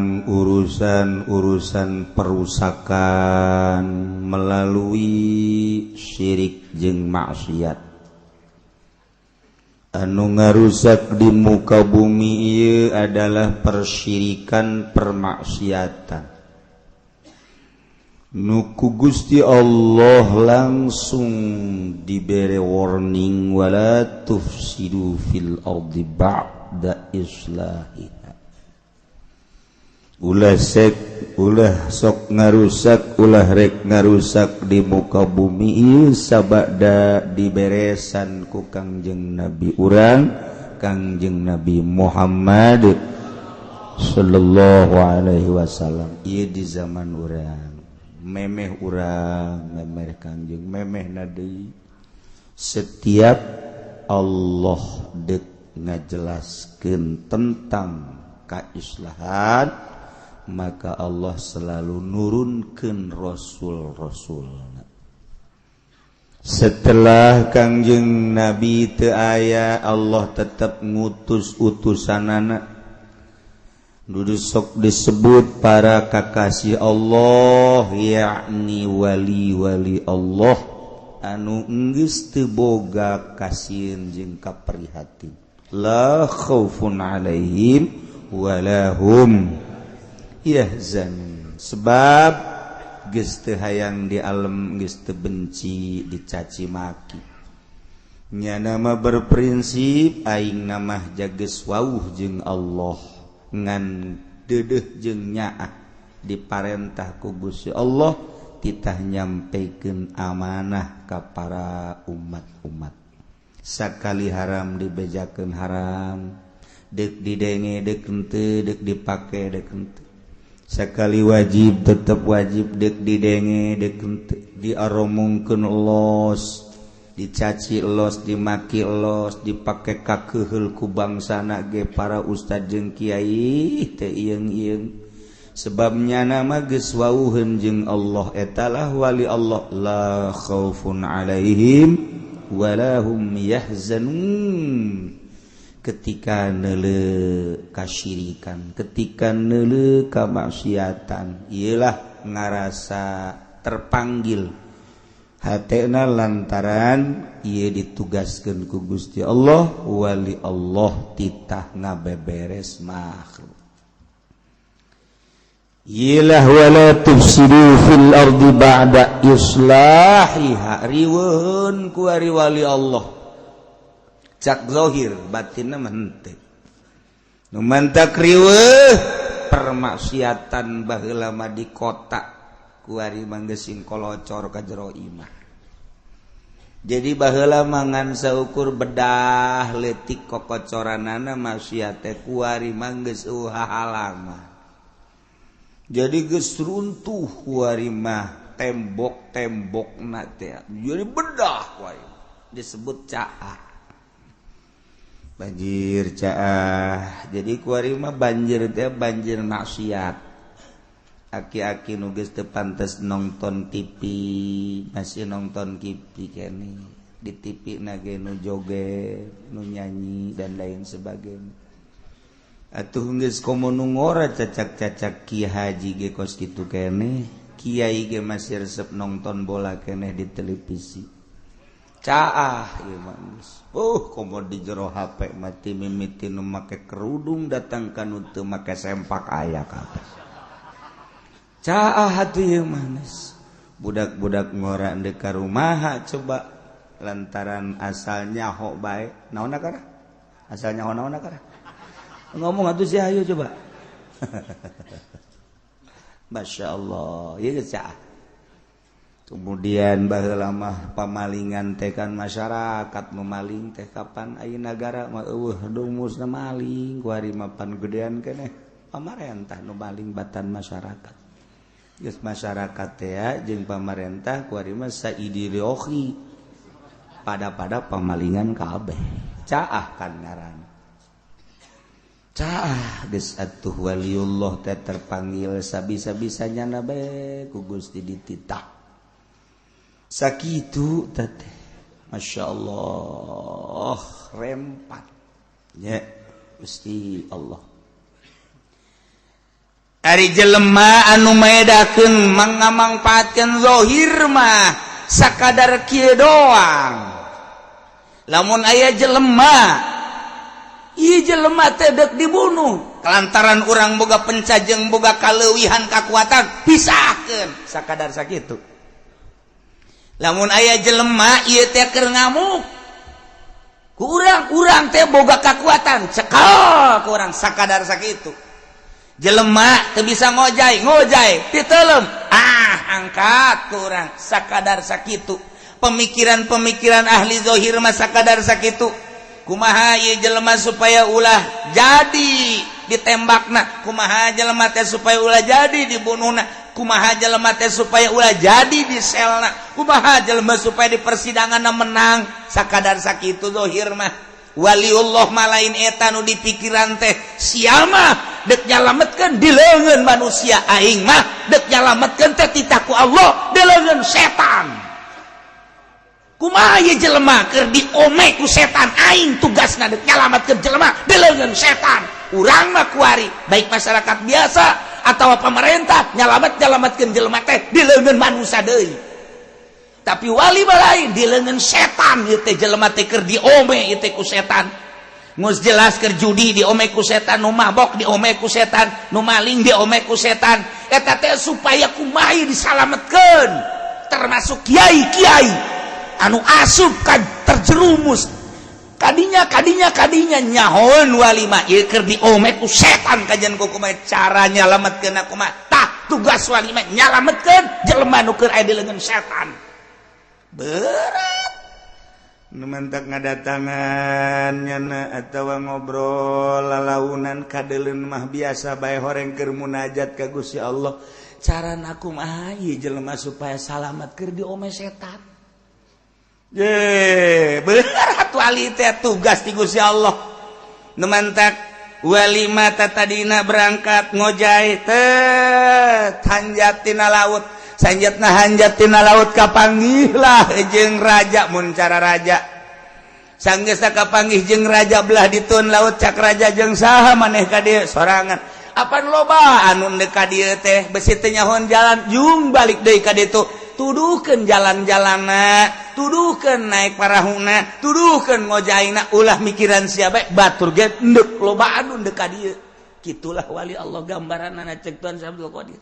Tentang urusan-urusan perusakan melalui syirik jeung maksiat anu ngarusak di muka bumi ieu adalah persyirikan, permaksiatan nu ku Gusti Allah langsung dibere warning, wala tufsidu fil ardi ba'da islahiha. Ulah sek, ulah sok ngarusak, ulah rek ngarusak di muka bumi ieu sabada diberesan ku Kangjeng Nabi urang, Kangjeng Nabi Muhammad sallallahu alaihi wasallam. Ieu di zaman urang, memeh urang, memeh Kangjeng, memeh deui. Setiap Allah dek ngajelaskeun tentang kaislahan, maka Allah selalu nurunkan rasul-rasul. Setelah Kangjeng Nabi teu aya, Allah tetap ngutus utusanana. Dudu sok disebut para kakasih Allah, yakni wali-wali Allah anu enggeus teu boga kasieun jeung kaprihatin, la khaufun alaihim wala hum yahzanun, sebab geus teu hayang di alam, geus teu benci dicaci maki. Nyana mah berprinsip, aing mah jages wauh jeung Allah, ngan deudeuh jeung nyaah diparentah ku Gusti Allah, titah nyampaikan amanah ka para umat-umat. Sakali haram dibejakeun haram, dek didenge dek henteu, dek dipake dek henteu. Sekali wajib tetap wajib, dek didenge dek henteu. Diaromongkeun los, dicaci los, dimaki los, dipake kakeheul ku bangsana ge para ustad jeung kiai teu ieung-ieung, sebabnya nama geus wauheun jeung Allah. Etalah wali Allah, la khaufun alaihim wala hum yahzanun. Ketika neuleu kasyirikan, ketika neuleu kamaksiatan, ialah ngarasa terpanggil hatena lantaran ieu ditugaskeun ku Gusti Allah. Wali Allah titah ngabeberes makhluk. Iyalah, wala tufsidu fil ardi ba'da islahiha. Riweun ku ari wali Allah cak zahir, batinna mah henteu. Nu mantak riweuh permaksiatan, baheula mah di kota, kuari mah geus kolocor ka jero imah. Jadi baheula mah ngan saukur bedah leutik kokocoranana maksiat teh, kuari mah geus halaman. Jadi geus runtuh kuari mah tembok-tembokna teh, jadi bedah kuari disebut caah, banjir caah. Jadi kuari mah banjir teh banjir maksiat. Aki-aki nu geus teu pantes nonton TV masih nonton TV kene, di TV na ge nu joget, nu nyanyi, dan lain sebagainya. Atuh geus komo nu ngora, cacak-cacak ki haji ge kos kitu keneh, kiai ge masih resep nonton bola keneh di televisi. Caah ieu mah geus. Komo di jero HP mati mimiti nu make kerudung datang ka nu teu make sempak aya kabeh. Caah atuh ieu mah geus. Budak-budak ngora deuk ka rumaha coba, lantaran asalnya ho bae naon akara, asalnya ho naon akara, ngomong atuh si, ayo coba. Masya Allah, ieu geus caah. Kemudian baheula mah pamalingan teh kan masyarakat memaling teh, kapan aya nagara mah eueuh rumusna maling. Kuari mah pan gedean keneh pamarentah nu maling batan masyarakat. Geus masyarakat teh jeung pamarentah kuari mah saideologi pada-pada pamalingan kabeh. Caah kan ngaran, caah geus atuh. Waliullah teh terpanggil sabisa-bisanya na bae ku Gusti dititah sakitu teh. Masya Allah, rempat ya Gusti Allah. Ari jelema anu maedakeun mangamangpaatkeun zahir mah sakadar kieu doang. Lamun aya jelema, ieu jelema teh deuk dibunuh lantaran urang boga pencajeng, boga kaleuwihan kakuatan, pisahkeun sakadar sakitu. Lamun aya jelema ieu teh keur ngamuk, ku urang, urang teh boga kakuatan, cekel ku urang sakadar sakitu. Jelema teu bisa ngojay, ngojay ditelem, ah, angkat ku urang sakadar sakitu. Pemikiran-pemikiran ahli zahir mah sakadar sakitu. Kumaha ieu jelema supaya ulah jadi ditembakna, kumaha jelema teh supaya ulah jadi dibunuhna, kumaha jelema teh supaya ulah jadi di selna, kumaha jelema supaya di persidangan menang, sakadar sakitu zahir mah. Waliullah mah lain eta nu dipikiran teh. Sia mah dek nyalametkeun di leungeun manusia, aing mah dek nyalametkeun teh titah ku Allah di leungeun setan. Kumaha ieu jelema keur diome ku setan, aing tugasna dek nyalametkeun jelema di leungeun setan. Urang mah kuari, baik masyarakat biasa atau pemerintah, nyalamet nyalametkeun jelema teh di leungeun manusia deui. Tapi wali mah lain, di leungeun setan. Ieu teh jelema teh keur diome ieu teh ku setan. Geus jelas keur judi diome ku setan, nu mabok diome ku setan, nu maling diome ku setan. Eta teh supaya kumaha disalametkeun, termasuk kiai-kiai anu asup ka terjerumus kadinya kadinya kadinya. Nyahoeun wali mah ieu keur diome ku setan, kajian ku kumaha cara nyalametkeun kumaha. Tah, tugas wali mah nyalametkeun jelema nu keur aya di leungeun setan. Berat. Nu mantak ngadatangan nyana atawa ngobrol lalaunan kadeuleun mah biasa bae, horeng keur munajat ka Gusti Allah, cara kumaha ieu jelema supaya salamat keur diome setan. Ye, berat. Wali teh tugas ti Gusti Allah. Nu mantak wali mata tadina berangkat ngojay teh hanjat tina laut, sanjatna hanjat tina laut, kapanggihlah jeung raja. Mun cara raja, sanggeus kapanggih jeung raja belah ditun laut, cak raja, "Jeung saha maneh ka dieu?" "Sorangan." "Apan loba anu ndek ka dieu teh, besi teu nyahoan jalan." "Jung balik deui ka ditu, tuduhkeun jalan-jalanna, tuduhkeun naik parahuna, tuduhkeun ngojaina, ulah mikiran sia bae, batur ge ndek loba anu ndek ka dieu." Kitulah wali Allah gambaranna cek Tuan Abdul Qadir.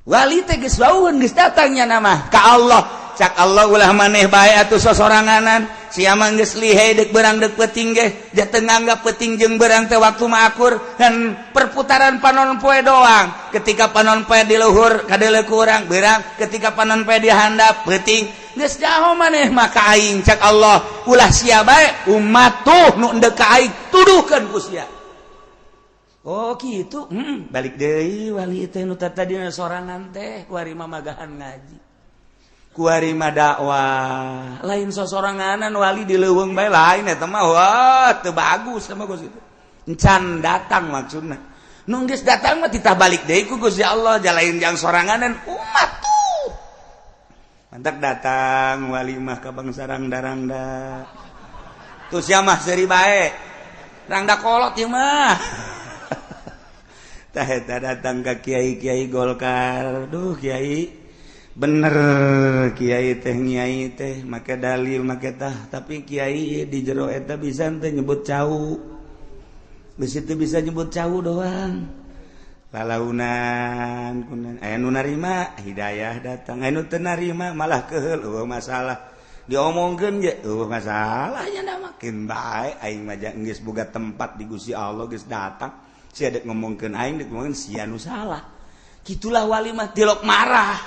Wali teh geus wauheun, geus datangnya nama ka Allah. Cak Allah, "Ulah maneh bae atuh sosoranganan, sia mah geus lihai deuk beurang deuk peuting ge ja teu nganggap peuting jeung beurang teh waktu mah akur dan perputaran panon poe doang. Ketika panon poe di luhur kadeuleu ku urang beurang, ketika panon poe di handap peuting. Geus jauh maneh mah ka aing." Cak Allah, "Ulah sia bae, umat tuh nu endek ka aing tuduhkeun ku sia." Oh gitu. Balik deui wali teh nu tadina sorangan teh. Kuari mah magahan ngaji, kuari mah dakwah, lain sosoranganan. Wali di leuweung bae lain eta mah. Wah, teu bagus sama Gus itu, encan datang maksudna. Nu geus datang mah titah balik deui ku Gusti Allah, jalain jang soranganan, umat tuh. Mantak datang wali mah ka bangsa rangda-rangda tuh, sia mah seuri bae, rangda kolot ieu mah. Tah, eta datang ke kiai-kiai Golkar. "Duh Kiai, bener Kiai teh, nyai teh make dalil make tah, tapi Kiai di jero eta bisa teh nyebut cau, bisi teu bisa nyebut cau doang." Lalaunan kunan aya nu narima hidayah datang, aya nu teu narima malah keheul, eueuh masalah. Diomongkeun ge eueuh masalahnya da makin bae. Aing mah geus boga tempat di Gusti Allah, geus datang. Sia dek ngomongkeun aing, dek ngomongkeun sia nu salah. Gitulah wali mah, tilok marah.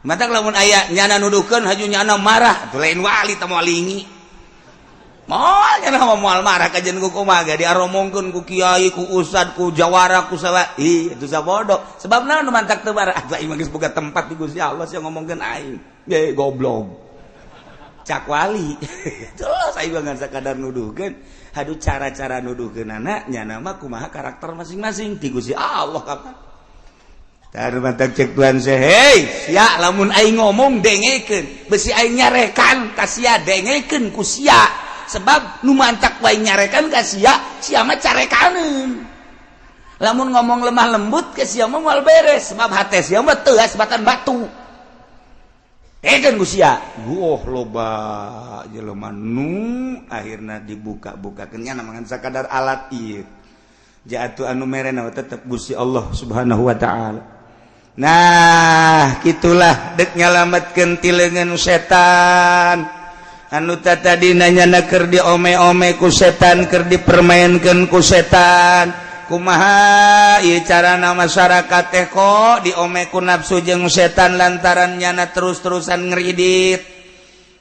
Matak lamun aya nyana nuduhkeun haju nyana marah, atuh lain wali teh, moal lingi. Moal nyana mah, moal marah kajian ku kumaha ge diaromongkeun ku kiai, ku ustad, ku jawara, ku sawa. Ih, itu sabodo. Sebab naon nu mantak teu marah? Atuh aing mah geus boga tempat di Gusti Allah, sia ngomongkeun aing. Ye goblok. Cak wali. Terus aing mah sakadar nuduhkeun. Aduh, cara-cara nuduhkeun anak nyana mah kumaha karakter masing-masing ti Gusti Allah kapan. Tar mantak cek Tuhan seh, "Hei, sia, lamun aing ngomong dengekeun, besi aing nyarekan ka sia, dengekeun ku sia. Sebab nu mantak wae nyarekan ka sia, sia mah carekaneun." Lamun ngomong lemah lembut ke sia mah moal beres, sebab hate sia mah teuas batan batu. Egan ku sia. Wah, loba jelema nu akhirna dibuka-bukakeun nya ngan sakadar alat ieu. Jatuh anu merena tetep Gusti Allah Subhanahu wa taala. Nah, gitulah dek nyalametkeun ti leungeun setan. Anu tadi nanya keur diome-ome ku setan, keur dipermainkeun ku setan. Kumaha ieu carana masyarakat teh kok diome ku nafsu jeung setan lantaran nyana terus-terusan ngeridit.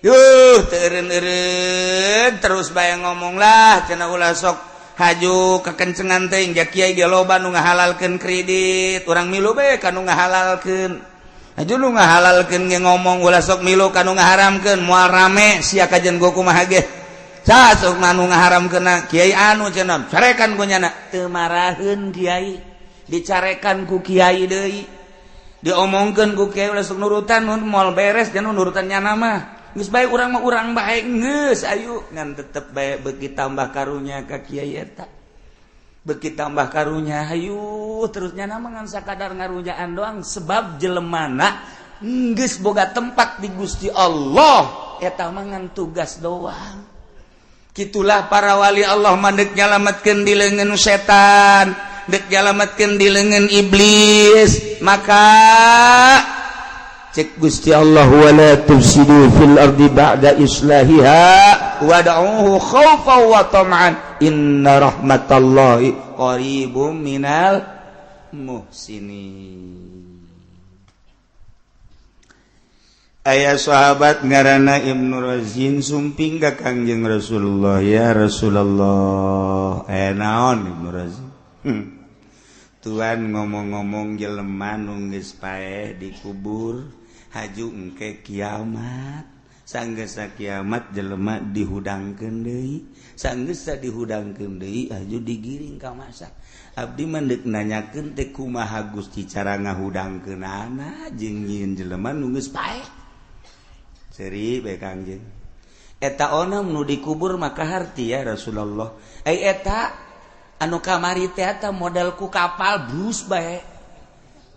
Yuh, teu eureun-eureun terus bae ngomong lah cenah, ulah sok haju kekencengan teh, ja kiai ge loba nu ngahalalkeun kredit, urang milu bae ka nu ngahalalkeun. Haju nu ngahalalkeun ge ngomong ulah sok milu ka nu ngaharamkeun, moal rame sia kajen go kumaha ge. Sok nu ngaharamkeun kiai anu cenah carekan ku nyana, teu maraheun kiai, dicarekan ku kiai deui, diomongkeun ku kiai ulah sok nurutan, moal beres jangan nurutan nyana mah. Geus bae urang mah, urang bae geus ayu ngan tetep bae beuki tambah karunya ka kiai eta, beuki tambah karunya, hayu terus. Nyana mah ngan sakadar ngarujaan doang, sebab jelemana geus boga tempat di Gusti Allah, eta mah ngan tugas doang. Gitulah para wali Allah mah dek nyalametkeun di leungeun setan, dek nyalametkeun di leungeun iblis. Maka cek Gusti Allah, wala tufsidu fil ardi ba'da islahiha wad'uhu khaufan wa tam'an inna rahmatallahi qaribum minal muhsinin. Aya sahabat ngaranna Ibnu Razin sumping ka Kangjeng Rasulullah, "Ya Rasulullah." Eh, naon, Ibnu Razin? Tuan ngomong-ngomong jelema nu geus paeh dikubur, haju engke kiamat, sanggeus kiamat jelema dihudangkeun deui, sanggeus dihudangkeun deui haju digiring ka mahsyar. Abdi mah deuk nanyakeun teh kumaha Gusti cara ngahudangkeunana jeung nyieun jelema nu geus paeh. Seri bae Kangjeng, eta onam nu dikubur maka harti ya Rasulullah. Ai eta anu kamari teh eta model ku kapal brus bae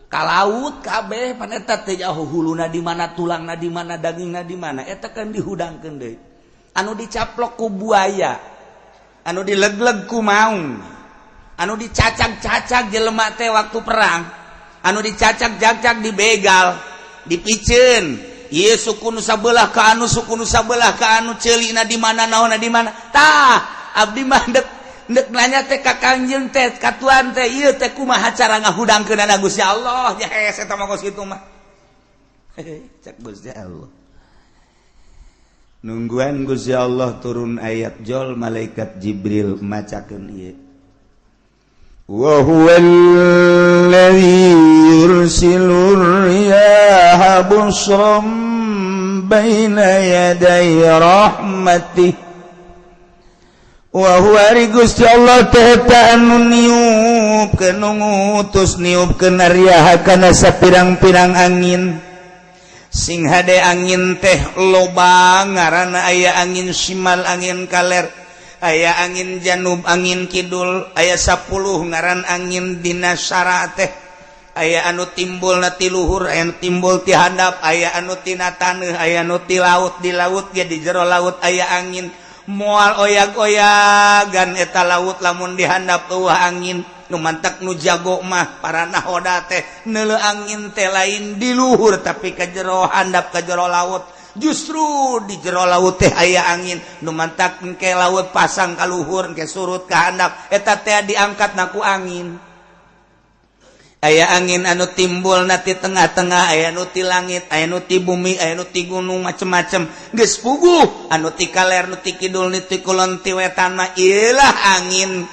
ka laut kabeh, pan eta teh jauh huluna di mana, tulangna di mana, dagingna di mana. Eta kan dihudangkeun deui. Anu dicaplok ku buaya, anu dilegleg ku maung, anu dicacag-cacag jelema teh waktu perang, anu dicacag-cacag, dibegal, dipiceun. Ieu suku nu sabelah ka anu, suku nu sabelah ka anu, ceulina di mana, naonna di mana. Tah, abdi mah dek dek nanya teh ka Kangjeng teh, ka tuan teh, ieu teh kumaha cara ngahudangkeunana Gusti Allah? Ya hese eta mah kos kitu mah. Cek Gusti Allah, nungguan Gusti Allah turun ayat jol, malaikat Jibril macakeun ieu, wa huwa alladhi yursilu riyaha busran baina yaday rahmatih. Wa huwa, ari Gusti Allah teh eta anu niupkeun, nu ngutus niupkeun riyaha kana sapirang-pirang angin. Sing hade, angin teh loba ngaranna, aya angin simal, angin kaler, aya angin janub, angin kidul, aya 10 ngaran angin dina syara teh. Aya anu timbul na ti luhur, aya anu timbul ti handap, aya anu tina taneuh, aya anu ti laut. Di laut ge, di jero laut aya angin, moal oyag-oyagan eta laut lamun dihandap euweuh angin. Nu mantak nu jago mah para nahoda teh neuleu angin teh lain di luhur, tapi ka jero handap, ka jero laut. Justru di jero laut teh aya angin, nu mantak engke laut pasang ka luhur, engke surut ka handap, eta teh diangkat na ku angin. Aya angin anu timbul na ti tengah-tengah, aya nu ti langit, aya nu ti bumi, aya nu ti gunung, macem-macem geus puguh, anu ti kaler, nu ti kidul, nu ti kulon, ti wetan mah ieulah angin.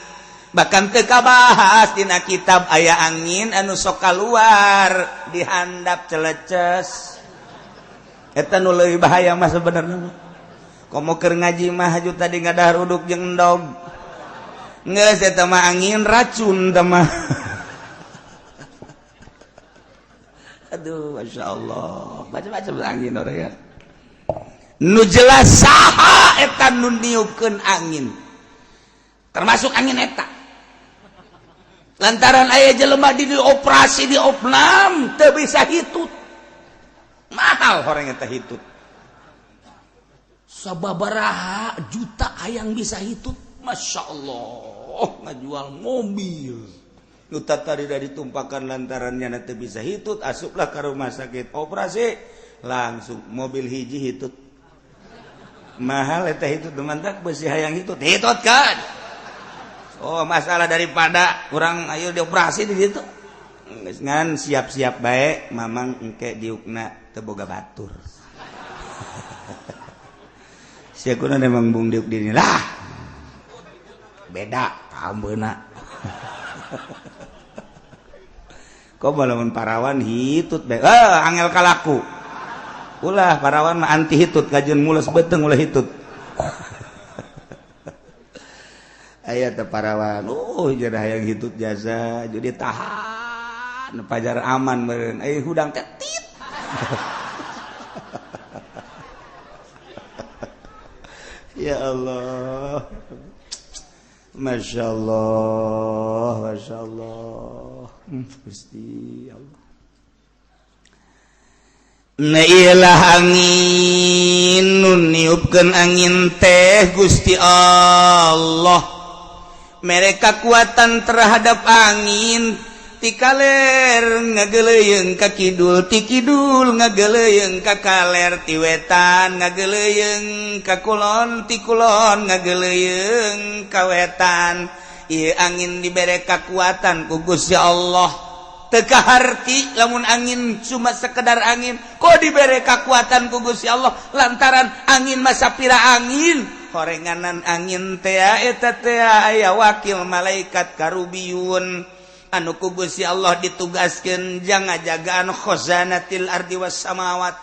Bahkan teu kabahas dina kitab, aya angin anu sok kaluar dihandap celeces, eta nu leuwih bahaya mah sebenarnya mah. Komo keur ngaji mah, haju tadi ngadahar uduk jeung endog, geus eta mah angin racun teh mah. Aduh, masya Allah, macam-macam angin orang ya. Nu jelas saha eta nu niupkeun angin, termasuk angin eta. Lantaran aya jelema di dioperasi, diopnam, teu bisa hitut. Mahal orang eta hitut. Sababaraha juta hayang bisa hitut. Masya Allah, ngajual mobil. Nu tadi dari ditumpakan lantarannya nanti bisa hitut, asuplah ke rumah sakit, operasi, langsung mobil hiji hitut. Mahal eta hitut, mantap besi hayang hitut, hitut kan. Oh, masalah daripada kurang ayo dioperasi di situ. Ngan siap-siap baik, mamang engke diukna teu boga batur. Sia kuna memang bung diuk dini lah. Beda, paham beuna. Kok lamun parawan hitut bae. Ah, angel kalaku. Ulah parawan mah anti hitut, kajeun mules beuteung ulah hitut. Aya teh parawan, jadi hayang hitut jasa, jadi tahan pajar aman meureun. Aya hudang teh tit. Ya Allah. Masya Allah, Masya Allah, Gusti Allah. Nailah angin nu niupkeun angin teh Gusti Allah. Mereka kekuatan terhadap angin ti kaler ngageleuyeung ka kidul, ti kidul ngageleuyeung ka kaler, ti wetan ngageleuyeung ka kulon, ti kulon ngageleuyeung ka wetan. Ieu angin dibere kekuatan ku Gusti Allah. Teu kaharti lamun angin cuma sekedar angin, kok dibere kekuatan ku Gusti Allah lantaran angin masa pira angin horenganan angin teh eta teh aya wakil malaikat karubiyun anu ku Gusti Allah ditugaskeun jang ngajagaan khazanatil ardi was samawat.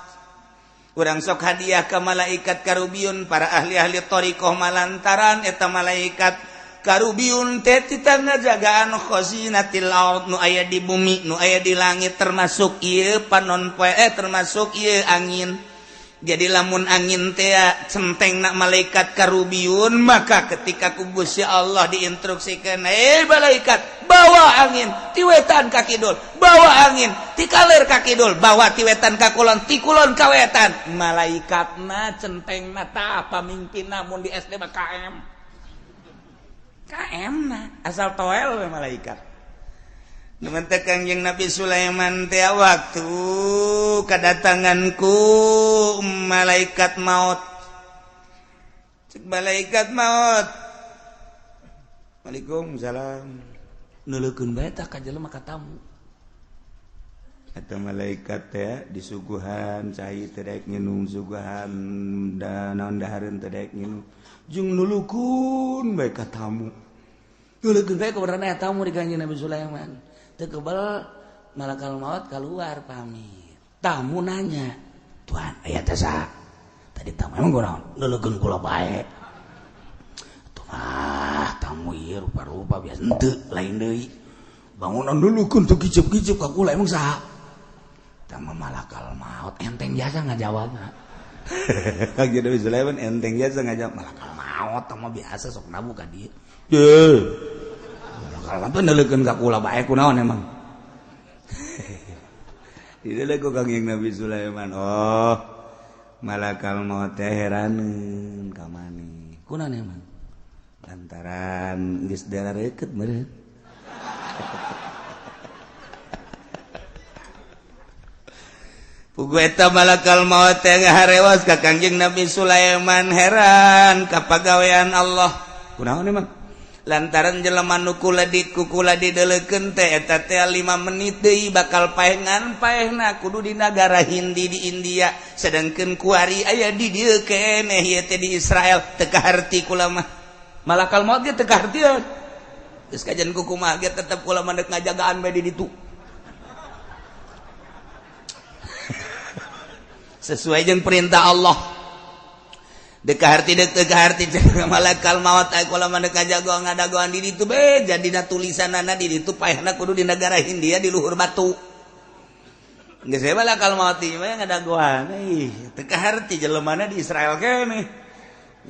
Urang sok hadiah ka malaikat karubiyun para ahli-ahli thariqah malantaran eta malaikat karubiyun teh tita ngajagaan khazinatil ard nu aya di bumi, nu aya di langit, termasuk ieu panon poe, termasuk ieu angin. Jadi lamun angin teh centeng nak malaikat karubiyun, maka ketika ku Gusti Allah diinstruksikan, malaikat bawa angin ti wetan ka kidul, bawa angin ti kaler ka kidul, bawa ti wetan ka kulon, ti kulon ka wetan. Malaikatna centengna tah pamimpinna mun di SD mah KM. KM na asal toel we malaikat. Numente Kangjeng Nabi Sulaiman teh waktu kedatanganku malaikat maut. Cek malaikat maut. Waalaikumsalam. Nuleukeun bae tah ka jelema ka tamu. Eta malaikat teh disuguhan cai teu daek nginum, suguhan da naon dahareun teu daek nginum. Jeung nulukeun bae ka tamu. Nuleukeun bae kebenaran tamu di Kangjeng Nabi Sulaiman. Teu kebal malakal maut keluar pamit. Tamu nanya, "Tuan, aya teh saha?" Tadi tamu emang kunaon? Leulekeun kula bae. Tuh mah tamu ieu rupa-rupa biasa henteu, lain deui. Bangunan leulekeun teu kicep-kicep ka kula emang saha? Tamu malakal maut enteng jasa ngajawabna. Kangjeng Nabi Sulaiman enteng jasa ngajawab malakal maut tamu biasa sok nabu ka dieu. Deuh. Kalau nelekeun ka kula bae kunaon emang. Didelek ku Kangjeng Nabi Sulaiman. Oh, malakal maut teh heraneun ka maneh. Kunaon emang? Lantaran geus darareukeut meureun. Pugu eta malakal maut teh ngaharewas ka Kangjeng Nabi Sulaiman heran ka pagawean Allah. Kunaon emang? Lantaran jelema nu kula di kukula didelekeun teh eta teh 5 menit deui bakal paengan paehna kudu di nagara Hindi di India, sedangkeun kuari aya di dieu keneh ieu teh di Israel. Teu kaharti kula mah malakal maut ge teu kahartieun. Geus kajian kukumaha ge tetep kula mah deuk ngajagaan bae di ditu sesuai jeung perintah Allah. Dekaharti dekaharti malakal maut ay kula mah deuk ngajagoan ngadagoan di ditu be jadina tulisanana di ditu paehna kudu di negara Hindia di luhur batu. Geus we malakal maut mah ngadagoan ih teu kaharti jelemana di Israel keneh.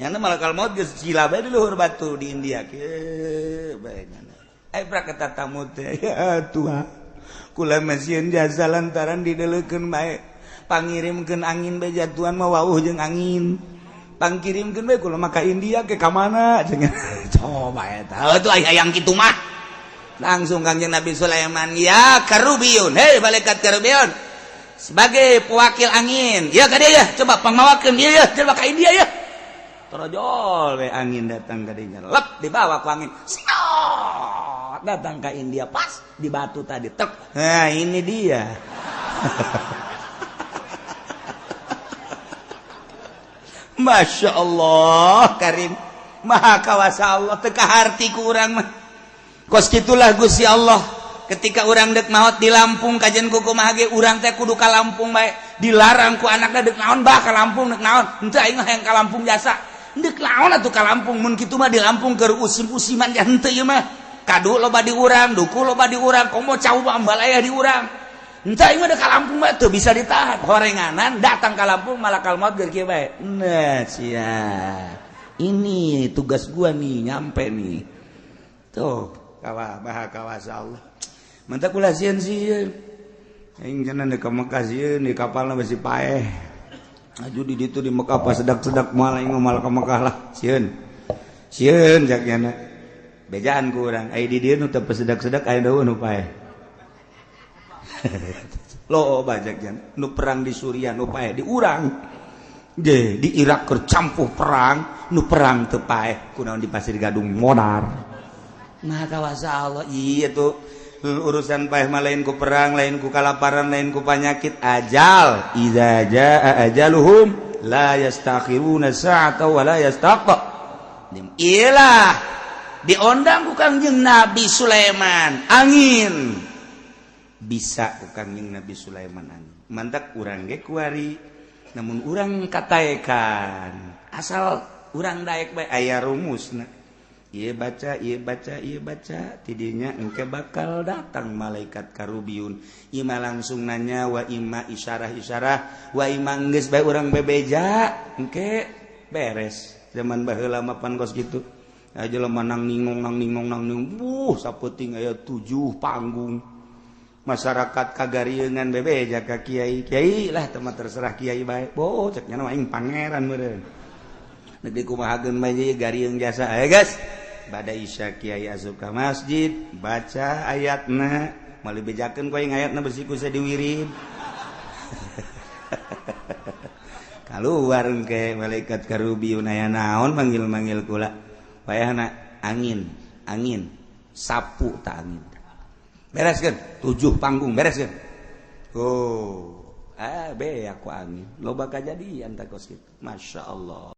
Nyana malakal maut geus gila bae di luhur batu di India kieu bae nyana. Ai prak eta tamu teh ya Tuhan. Kula masieun jasa lantaran dideleukeun bae. Pangirimkeun angin bae jatuhan mah wauh jeung angin. Pangkirimkeun bae kula mah ka India ke ka mana cenah. Coba eta. Heuh tuh aya yang kitu mah. Langsung Kangjeng Nabi Sulaiman ya Karubiyun. Hei malaikat Karubiyun. Sebagai pewakil angin. Ya ka dieu ya, coba pangmawakeun ieu ya, coba ka India ya. Torojol we angin datang ka dinya. Lep dibawa ku angin. Siot, datang ke India pas di batu tadi. Tek. Nah, ini dia. Masya Allah Karim. Maha kawasa Allah teu kaharti ku urang mah. Kos kitulah Gusti Allah. Ketika urang dek maot di Lampung kajian ku kumaha ge urang teh kudu ka Lampung bae. Dilarang ku anakna dek naon bah ka Lampung dek naon. Henteu aing mah hayang ka Lampung jasa. Dek naon atuh ka Lampung mun kitu mah di Lampung keur usim-usiman ja henteu ieu mah. Kadu loba di urang, duku loba di urang, komo cau ambalaya di urang. Henteu aing mah dek ka Lampung mah teu bisa ditahan. Horenganan datang ka Lampung malakal maut keur kieu bae. Nah, sia. Ini tugas gua nih nyampe nih. Tuh, kawa maha kawasa Allah. Mantap kula sieun-sieun. Aing cenah di Mekah sieun di kapalna besi paeh. Aju di ditu di Mekah pas sedak-sedak moal aing mah ka Mekah lah sieun. Sieun jak nyana. Bejaan ku urang ai di dieu nu teu sedak-sedak aya daun nu paeh. Loba jak nyana nu perang di Suriah nu paeh di urang. Je di Irak keur campuh perang nu perang teu paeh kunaon di Pasir Gadung modar. Maha kawasa Allah iya tuh urusan paeh mah lain ku perang lain ku kalaparan lain ku panyakit ajal idza jaa ajaluhum la yastakhiruna sa'ata wa la yastaqdim. Iyalah diondang ku Kangjeng Nabi Sulaiman angin bisa ku Kangjeng Nabi Sulaiman angin mantak urang ge kuari namun urang kataekan asal urang daek bae aya rumusna. Ieu baca, ieu baca, ieu baca tidinya engke bakal datang malaikat Karubiyun. Ima langsung nanya wa ima isyarah-isyarah wa ima geus bae urang bebeja engke beres. Zaman baheula mah pan kos kitu. Aja jelema nang ningong nang ningong nang ningong. Buh sapeuting aya 7 panggung. Masyarakat kagarieunan bebeja ka kiai. Kiai lah teu mah terserah kiai bae. Boh cek nya mah aing pangeran meureun. Nepi kumahakeun bae garieung jasa. Ayo guys. Bada isya kiai asup ka masjid baca ayatna malah bejakeun ku aing ayatna besi ku diwirid. Kaluar engke malaikat Karubiyun aya naon manggil-manggil kula. Payahna angin, angin, sapu ta angin. Bereskeun 7 panggung bereskeun. Oh, be aku angin. Loba kajadian ta kos kitu. Masya Allah.